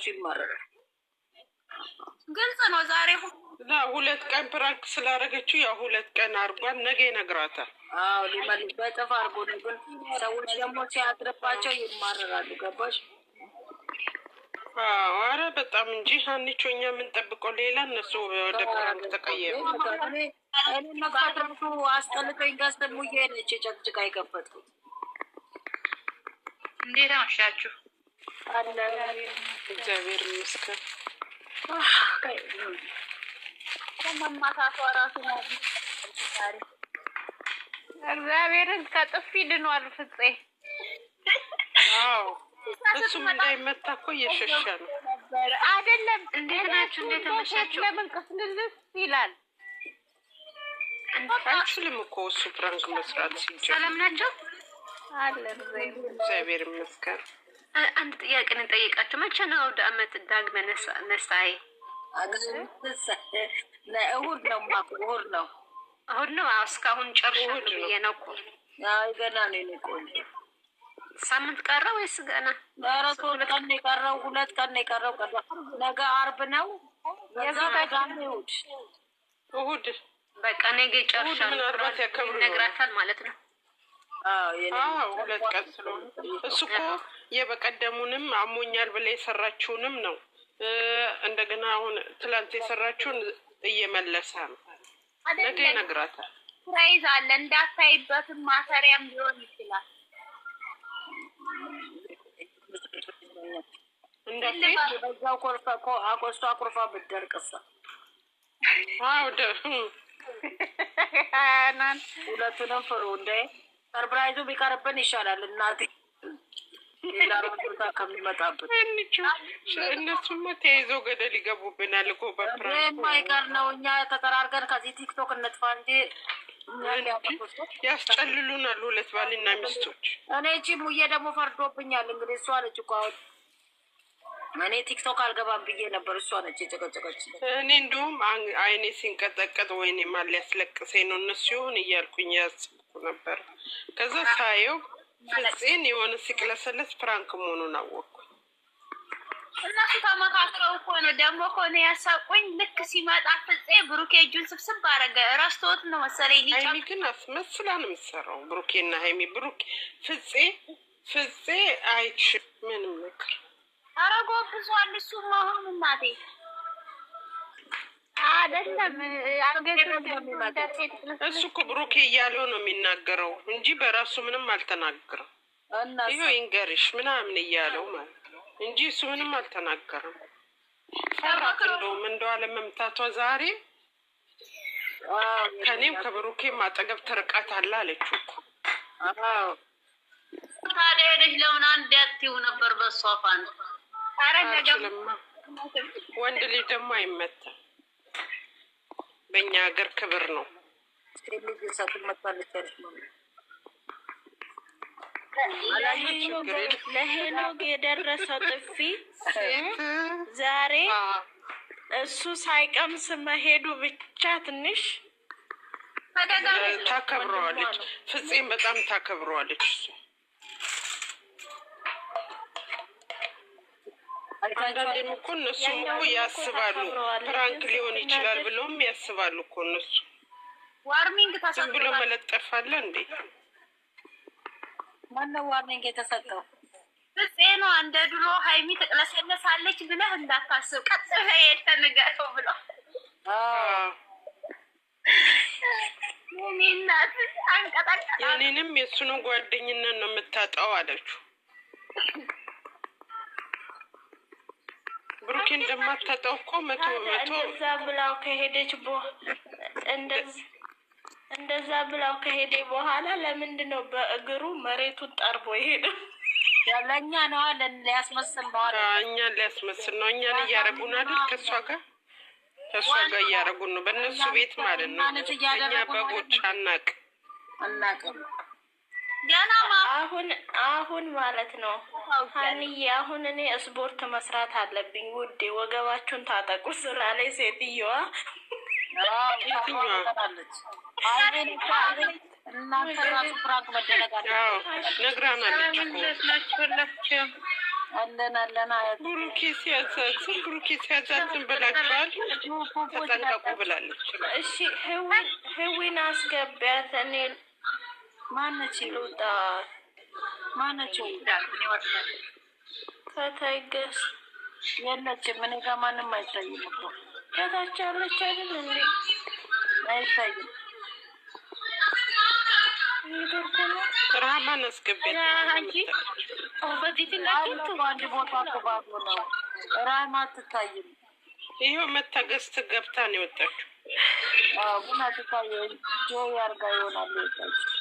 ይማረራል። ግልጽ ነው ዛሬ 2 ቀን prank ስላደረገችው ያው 2 ቀን አድርጓል። ነገ ይነግራታል። አዎ፣ ሊመልስ በጥፍ አድርጎ ነው። ግን ሰዎች ደግሞ ሲያድርባቸው ይማረራሉ። ገባሽ? አዎ፣ ኧረ በጣም እንጂ ሀኒቾ፣ እኛ የምንጠብቀው ሌላ፣ እነሱ ወደ prank ተቀየሩ። እኔ መክፈት ራሱ አስጠልቶኝ ገዝተን ሙዬ ነች ጨቅጭቃ የከፈትኩት። እንዴት አመሻችሁ? አለ። እግዚአብሔር ይመስገን። መማታቷ ራሱ ነው ዛሬ። እግዚአብሔርን ከጥፊ ድኗል ፍፄ። አዎ፣ እሱም እንዳይመታ እኮ እየሸሸ ነው። አይደለም። እንዴት ናችሁ? እንዴት አመሻችሁ? ለምን ቅስልልስ ይላል? አይችልም እኮ እሱ prank መስራት ሲጀምር። ሰላም ናቸው? አለ። እግዚአብሔር ይመስገን። አንድ ጥያቄ እንጠይቃቸው። መቼ ነው አውደ ዓመት ዳግመ ነሳይ? እሑድ ነው እማ፣ እሑድ ነው። እሑድ ነው። አዎ፣ እስካሁን ጨርሻለሁ እሑድ ነው። ብዬ ነው እኮ። አይ፣ ገና ነው የኔ ቆንጆ። ሳምንት ቀረ ወይስ ገና? ኧረ 3 ቀን ነው የቀረው፣ 2 ቀን ነው የቀረው። ነገ አርብ ነው። ከዛ ቅዳሜ፣ እሑድ። እሑድ። በቃ ነገ ጨርሻለሁ። ምናልባት ያከብሩ ይሆናል። ይነግራታል ማለት ነው። አዎ የኔ አዎ፣ 2 ቀን ስለሆነ እሱ እኮ የበቀደሙንም አሞኛል ብላ የሰራችውንም ነው፣ እንደገና አሁን ትላንት የሰራችውን እየመለሰ ነው። ነገ ይነግራታል። Surprise አለ፣ እንዳታይበትም ማሰሪያም ሊሆን ይችላል። እንዳትሄድ። በዛው ኮርፋ አቆስቷ አኩርፋ ብትደርቅሳ? አዎ ሁለቱንም ፍሩ እንደ surprise ኡ ቢቀርብን ይሻላል። እናቴ ሌላ ቦታ ከሚመጣብን። እንቹ እነሱማ ተያይዘው ገደል ይገቡብናል እኮ በ prank። የማይቀር ነው። እኛ ተጠራርገን ከዚህ ቲክቶክ እንጥፋ እንጂ እኛ ሊያጠፉት ያስጨልሉናል ሁለት ባልና ሚስቶች። እኔ እቺ ሙዬ ደግሞ ፈርዶብኛል። እንግዲህ እሷ ነች እኮ፣ አሁን እኔ ቲክቶክ አልገባም ብዬ ነበር። እሷ ነች የጨቀጨቀች። እኔ እንደውም አይኔ ሲንቀጠቀጥ ወይኔ ማን ሊያስለቅሰኝ ነው እነሱ ይሆን እያልኩኝ ያስብኩ ነበር። ከዛ ሳየው ፍፄን የሆነ ሲቅለሰለስ prank መሆኑን አወቅኩ። እነሱ ተመካክረው እኮ ነው። ደግሞ እኮ ነው ያሳቁኝ። ልክ ሲመጣ ፍፄ ብሩኬ እጁን ስብስብ አደረገ። ረስቶት ነው መሰለኝ ሊጫ ሀይሚ ግን አስመስላ ነው የምትሰራው። ብሩኬና ሀይሚ፣ ብሩኬ፣ ፍፄ ፍፄ አይችልም ምንም ነገር። ኧረ ጎብዟል። እሱማ አሁን እናቴ አይደለም። እሱ እኮ ብሩኬ እያለው ነው የሚናገረው እንጂ በራሱ ምንም አልተናገረም። እና ይኸው ይንገርሽ ምናምን እያለው ማለት ነው እንጂ እሱ ምንም አልተናገረም። ፈራት እንደውም እንደው አለመምታቷ ዛሬ። ከኔም ከብሩኬም አጠገብ ትርቃታለህ አለችው እኮ። ታዲያ ሄደች ለምን አንድ ያትይው ነበር በሷ ፋንታ? ኧረ ነገ አልችልማ። ወንድ ልጅ ደግሞ አይመታም። በእኛ ሀገር ክብር ነው። ሴት ልጅ ትመታለች ያለች ነው። ችግር የለም። ለሄኖክ የደረሰው ጥፊ ሴት ዛሬ እሱ ሳይቀምስ መሄዱ ብቻ ትንሽ ታከብረዋለች። ፍፄም በጣም ታከብረዋለች እሱ። አንዳንዴም እኮ እነሱም እኮ ያስባሉ። Prank ሊሆን ይችላል ብለውም ያስባሉ እኮ እነሱ። Warning ዝም ብሎ ተሰጥቶታል። መለጠፍ አለ እንዴ? ማነው warning የተሰጠው? ፍፄ ነው፣ እንደ ድሮ ሀይሚ ትቅለሰለሳለች ብለህ እንዳታስብ፣ ቀጥ ብለህ ሄደህ ንገረው ብሎ። የእኔ እናት አንቀጠቀጣ። የኔንም የእሱንም ጓደኝነት ነው የምታጣው አለችው። ብሩኬ እንደማታጣው እኮ 100%። እንደዛ ብላው ከሄደች እንደዛ ብላው ከሄደ በኋላ ለምንድን ነው በእግሩ መሬቱን ጠርቦ የሄደው? ለእኛ ነዋ፣ ሊያስመስል ነዋ። እኛን ሊያስመስል ነው። እኛን እያረጉን አይደል? ከእሷ ጋር እያረጉን ነው። በእነሱ ቤት ማለት ነው። እኛ በጎች አናቅ። አናውቅም። ገና አሁን አሁን ማለት ነው ሀንዬ፣ አሁን እኔ ስፖርት መስራት አለብኝ ውዴ፣ ወገባችሁን ታጠቁ ስላለኝ ሴትየዋ። የትኛዋ? እናንተ ራሱ prank መደረግ አለ። አዎ፣ ነግራናለች እኮ። ናችሁላችሁ? አለን አለን። አያት ብሩኬ ሲያሳዝን፣ ብሩኬ ሲያሳዝን ብላችኋል። ተጠንቀቁ ብላለች። እሺ ህዊን አስገቢያት። እኔ ማነች? ልውጣ። ማነች? ከታይገስ የለችም። እኔ ጋ ማንም አይታይም እኮ። ከታች ያለች አይደል እንዴ? አይታይም። ኔትወርኩ ነው። ረሃማን አስገቢያት። አንቺ አለ እኮ አንድ ቦታ እኮ ባዶ ነው። ራማ አትታይም። ይኸው መታገስት ገብታ ነው የወጣችው። አዎ፣ ግን አትታይም። ጆይ አርጋ ይሆናል የወጣችው።